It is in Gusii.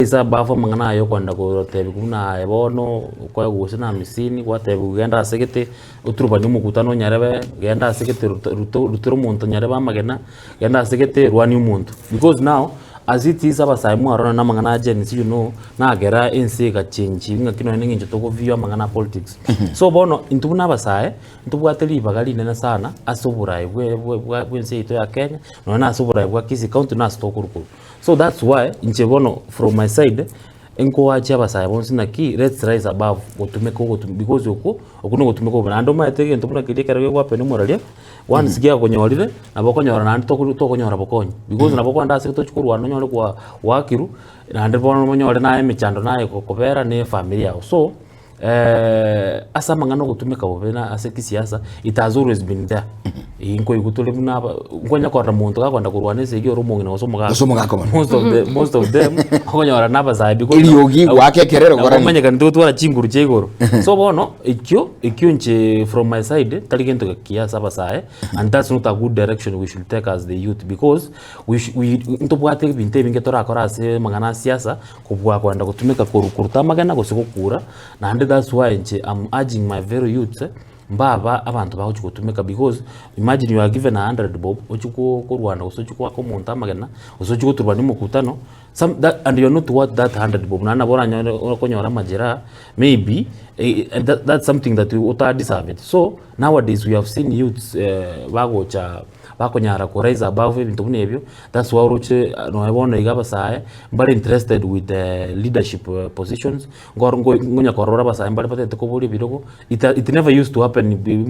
Ase above amang'ana aya okoenda gotebiwa buna aye bono okoegwa gose na amisini gwatebiwa genda ase gete oturubanie omokutano onyarebe, genda ase gete ruta ruta rutera omonto onyarebe amagena, genda ase gete rwania omonto. Because now as it is abasae mwarora na amang'ana a Gen Z you know, nagera ense egachengi ng'aki nonye na eng'encho togoview amang'ana a politics. So bono intwe buna abasae, ntobwate ribaga rinene sana ase oboraai bwe bwe bwa ense yaito ya Kenya, nonye na ase oboraai bwa Kisii county na ase tokorwa korwa. So that's why inche bono from my side nkoachia abasae bonsi naki let's rise above gotumeka ogotum because okwo okwo nogotumeka obobe naende omanyete egento buna keria ekero gegoapena omoraria once giakonyorire nabo okonyora naende toko tokonyora bokonyi because nabo okogenda ase tochi korwana onyore kwa gwakirwe naende bono onyore naye emechando naye gokobera na efamiri yago so. Ase amang'ana ogotumeka bobe na ase kisiasa, it has always been there. Ii nkoigwa tore buna aba, nkonya korora monto gakoenda korwana esegi ore omong'ina gose omogaka. Gose omogaka mono. Most of the, most of them, okonyora na abasae because Eriogi goaka ekerero nabo korani. omanyekani togotwara chinguru chia igoro. So bono, ekio, ekio inche from my side, tari gento kiya ase abasae, and that's not a good direction we should take as the youth because we shou- we ntobwate ebinto ebinge torakore ase amang'ana a siasa, Kobua kwenda gotumeka koru koruta amagena gose gokura, naende that's why inche am urging my fellow youths mbaba abanto bagochi gotumeka because imagine you are given a hundred bob ochi ko korwana gose ochi goaka omonto amagena, gose ochi goturubania omokutano, some that and you are not worth that hundred bob naende nabo oranyore okonyora amajeraha maybe that that's something that otadeserveti. So nowadays we have seen youths bagocha. Bakonyara ko rise above ebinto buna ebio, that's why oroche nonya bono iga abasae mbare interested with the leadership positions, nkoro nko nkonya korora abasae mbare batagete koboria ebirogo, it it never used to happen.